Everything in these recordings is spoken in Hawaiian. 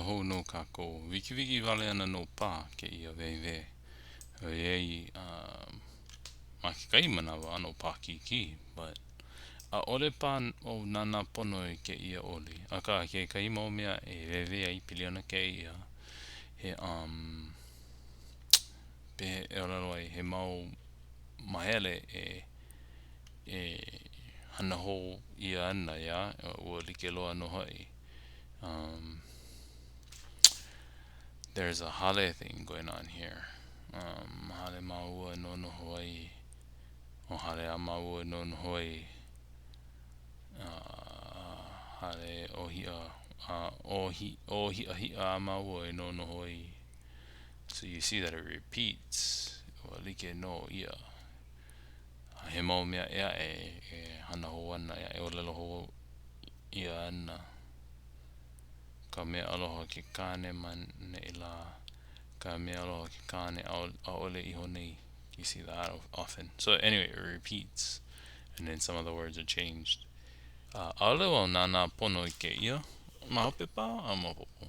hou nō kākou. Wikiwiki wale ana nō paha kēia wēwē. ʻOiai um, ma kekahi manawa ʻano paʻakikī, but ʻaʻole paha wau nānā pono i kēia ʻoli. Akā, kekahi mau mea e wēwē ai pili ana kēia, he um, pehea e ʻōlelo ai, he mau mahele e e hana hou ʻia ana, ʻeā? Ua like loa nō hoʻi. Um, there's a hale thing going on here. Um, hale māua nonoho ai, o hale a māua nonoho ai, uh, hale ʻōhiʻa, uh, ʻōhi, ʻōhiʻahiʻa a māua e nonoho ai. So you see that it repeats. Ua like nō ia. He mau mea ʻē aʻe e hana hou ana, e ʻōlelo hou ʻia ana. Ka mea aloha ke kāne ma neʻi lā. Ka mea aloha ke kāne ʻaʻole iho nei. You see that often. So anyway, it repeats. And then some of the words are changed. Uh, ʻaʻole wau nānā pono i kēia. Ma hope paha, a maopopo.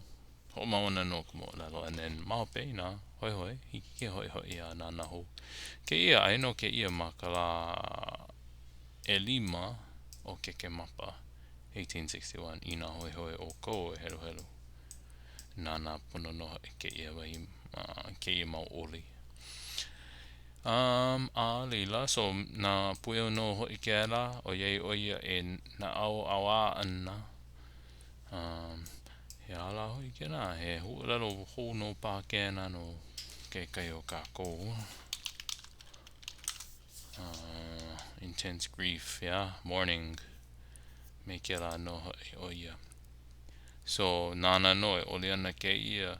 Hoʻomau ana nō ka moʻolelo. And then ma hope, inā hoihoi, hiki ke hoʻihoʻi a nānā hou. Kēia, aia nō kēia ma ka lā ʻelima o Kekemapa. 1861, inā hoihoi ʻoukou e heluhelu, nānā pono nō hoʻi kēia wahi, uh, kēia mau ʻoli. Um, a laila, so na Pueo nō hoʻi kēlā, ʻoiai ʻo ia e naʻauao ana. Um, he aha lā hoʻi kēlā, he huaʻōlelo hou nō paha kēnā no kekahi o kākou. Uh, intense grief, yeah, mourning. Me kēlā nō hoʻi ʻo ia. So, nāna nō e ʻoli ana kēia,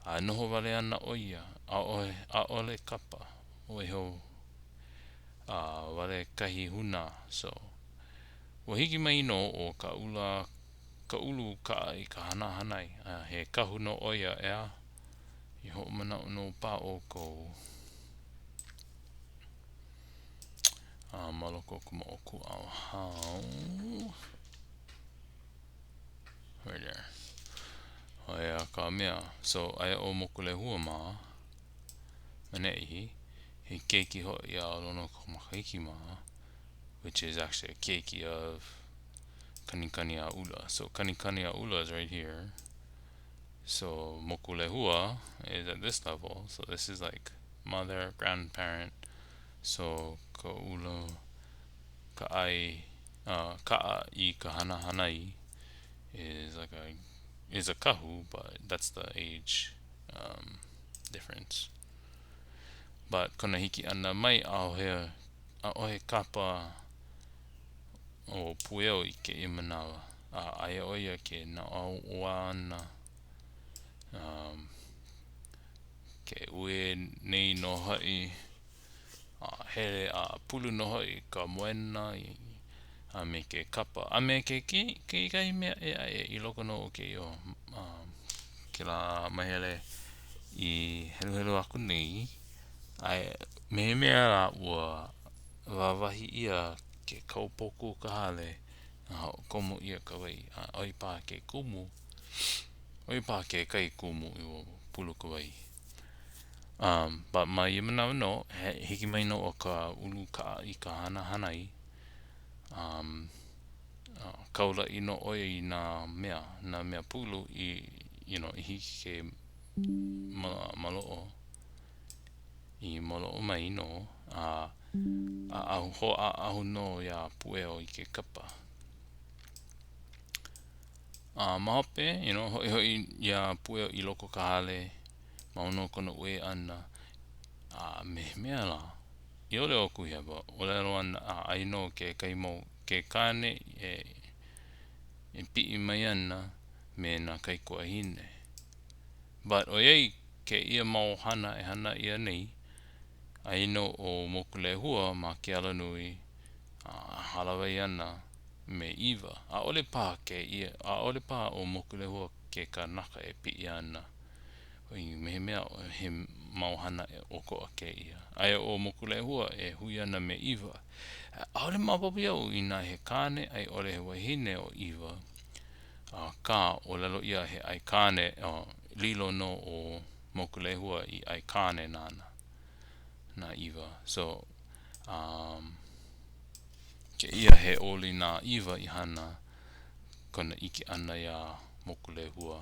a noho wale ana ʻo ia, ʻaʻohe, ʻaʻole kapa, waiho uh, wale kahi hūnā. So, ua hiki mai nō ʻo Kaʻula, Kaʻulu kaʻa i ka hanahanai, a he kahu nō ʻo ia, ʻeā? I hoʻomanaʻo nō paha ʻoukou. A ma loko o ka moʻokūʻauhau. Right there. ʻO ia ka mea. So, aia ʻo Mokulehua mā ma neʻi, he keiki hoʻi a Lonoikamakahiki mā, which is actually a keiki of Kanikaniaʻula. So, Kanikaniaʻula is right here. So, Mokulehua is at this level. So, this is like mother, grandparent. So, Kaʻula, kaʻai, uh, kaʻa i ka hanahanai is like a is a kahu, but that's the age um, difference. But kona hiki ʻana mai, ʻaʻohe, ʻaʻohe kapa o Pueo i kēia manawa. A aia ʻo ia ke naʻauoā ana. Um, Ke uē nei nō hoʻi, a hele a pulu nō hoʻi ka moena a me ke kapa, a me ke kekahi mea ʻē aʻe i loko nō o kēia kēlā mahele i heluhelu aku nei, a me he mea lā ua wāwahi ʻia ke kaupoku o ka hale a hoʻokomo ʻia ka wai, a ʻoi paha ke kumu. ʻO ia paha kekahi kumu i ua pulu ka wai. Um, but ma ia manawa nō, he hiki mai nō ʻo Kaʻulu kaʻa i ka hanahanai. Um, uh, kaulaʻi nō ʻo ia i nā mea, nā mea pulu i, you know, i hiki ke ma, maloʻo, i maloʻo mai nō, a ʻaʻahu, hōʻaʻahu nō iā Pueo i ke kapa. A ma hope, you know, hoʻihoʻi iā Pueo i loko o ka hale, mau nō kona uē ʻana, a me he mea lā, i ʻole wau kuhihewa, ʻōlelo ana, a aia nō kekahi mau, ke kāne e, e piʻi mai ana me nā kaikuahine. But ʻoiai kēia mau hana e hana ʻia nei, aia nō ʻo Mokulehua ma ke alanui, a hālāwai ana me ʻIwa. ʻAʻole paha kēia, ʻaʻole paha ʻo Mokulehua ke kanaka e piʻi ana. ʻOi, me he mea he mau hana ʻokoʻa kēia. Aia ʻo Mokulehua e hui ana me ʻIwa. ʻAʻole maopopo iaʻu inā he kāne a i ʻole he wahine ʻo ʻIwa. Akā, ʻōlelo ʻia he aikāne, lilo nō ʻo Mokulehua i aikāne nāna, na ʻIwa. So, um, kēia he oli na ʻIwa i hana kona ʻike ʻana iā Mokulehua.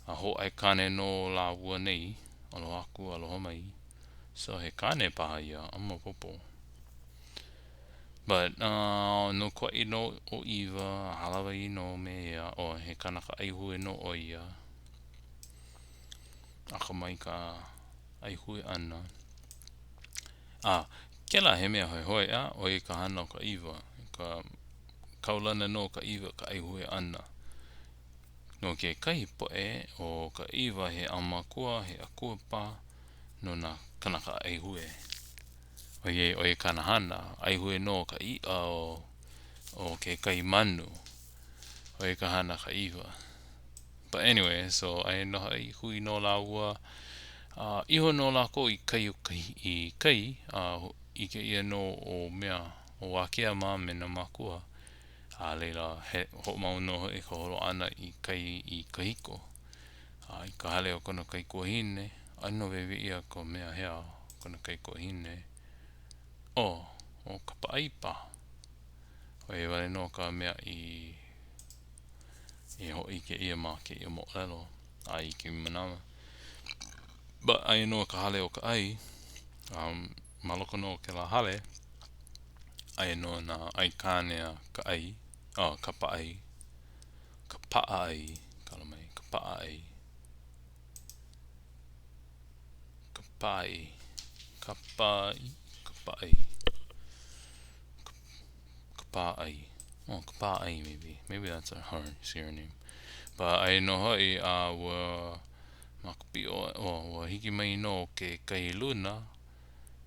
A hoʻāikāne nō lāua nei, aloha aku, aloha mai. So, he kāne paha ia, ʻaʻole maopopo. But, uh, nokoʻi nō ʻo ʻIwa, a hālāwai nō me ia, oh, he kanaka ʻaihue nō ʻo ia. Akamai ka ʻaihue ʻana. A, kēlā he mea hoihoi, ʻeā, ʻo ia ka hana o ka ʻIwa. Ka kaulana nō ka ʻIwa ka ʻaihue ʻana. No kekahi poʻe, ʻo ka ʻIwa he ʻaumakua, he akua paha no nā kanaka ʻaihue. ʻOiai ʻo ia kāna hana, ʻaihue nō ka iʻa o, o kekahi manu. ʻO ia ka hana a ka ʻIwa. But anyway, so aia nō hoʻi, hui nō lāua. A iho nō lākou i kai o ka, i kai, a ʻike ʻia nō ʻo mea, ʻo Wākea mā me nā mākua. A laila, he hoʻomau nō hoʻi ka holo ʻana i kai i kahiko. A i ka hale o kona kaikuahine, ʻaʻole nō waiwai ʻia ka mea hea o kona kaikuahine. Oh, ʻo Kapaʻai paha. ʻO ia wale nō ka mea i i hōʻike ʻia ma kēia moʻolelo a i kēia manawa. But aia nō ka hale o Kaʻai, um, ma loko nō o kēlā hale, aia nō nā aikāne a Kaʻai, oh, Kapaʻai, Kapaʻai, kala mai, Kapaʻai, Kapaʻai, Kapaʻai, Kapaʻai, Kapaʻai, oh, Kapaʻai maybe, maybe that's her surname. But aia nō hoʻi a ua ma ka piʻo, oh, ua hiki mai nō kekahi luna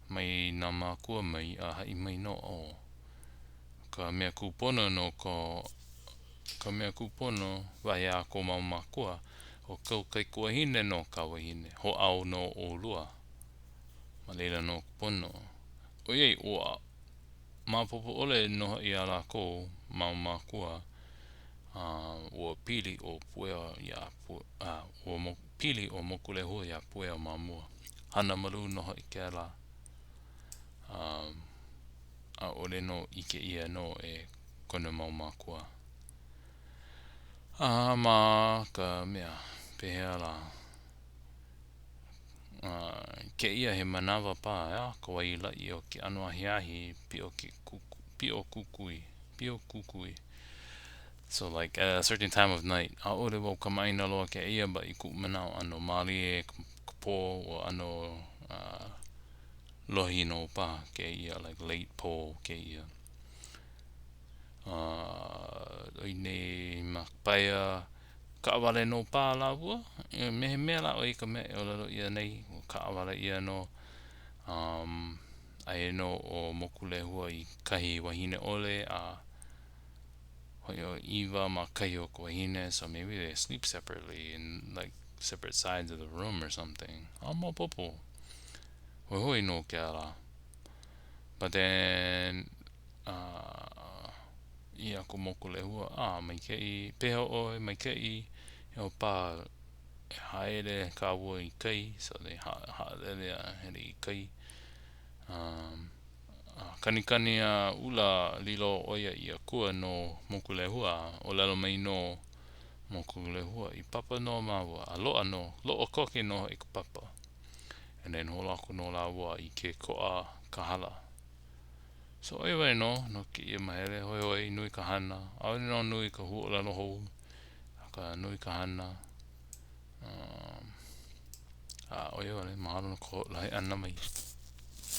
mai nā mākua mai a haʻi mai nō, oh, ka mea kūpono no ko ka mea kūpono, wahi a kou mau mākua, ʻo kou kaikuahine nō ka wahine, hoʻāo nō ʻolua. Ma laila nō ka pono. ʻOiai ua maopopo ʻole nō hoʻi iā lākou mau mākua, a ua pili ʻo Pueo iā a ua pili ʻo Mokulehua iā Pueo ma mua. Hana malū nō hoʻi kēlā. A ʻaʻole nō ʻike ʻia nō e kona mau mākua. A ma ka mea, pehea lā? A, kēia he manawa paha, ʻeā, ka wai laʻi o ke ano ahiahi, piʻo ke kuku, piʻo kukui, piʻo kukui. So like at a certain time of night, ʻaʻole wau kamaʻāina loa kēia, but i kuʻu manaʻo ʻano mālie ka pō, ua ʻano uh, lohi nō paha kēia, like late pō kēia. Uh, ʻoi nei ma ka paia kaʻawale nō paha lāua. Me he mea lā ʻo ia ka mea e ʻōlelo ʻia nei, ua kaʻawale ʻia nō. Um, aia nō ʻo Mokulehua i kahi wahine ʻole a hoʻi ʻo ʻIwa ma kahi o ka wahine, so maybe they sleep separately in like separate sides of the room or something. ʻAʻole maopopo. Hoihoi nō kēlā. But then, uh, ʻī aku Mokulehua, ah, maikaʻi, pehea ʻoe, maikaʻi, e aho paha e haele kāua i kai, so they haʻalele a hele i kai. Um, a kanikani a ula lilo ʻo ia i akua no Mokulehua, ʻōlelo mai nō Mokulehua, i papa nō māua, a loaʻa nō, loaʻa koke nō hoʻi ka papa. And then holo aku nō lāua i ke koʻa kahala. So ʻo ia wale nō no kēia mahele, hoihoi, nui ka hana. ʻAʻole nō nui ka huaʻōlelo hou, akā nui ka hana. Um, a ʻo ia wale, mahalo no ka hoʻolohe ʻana mai.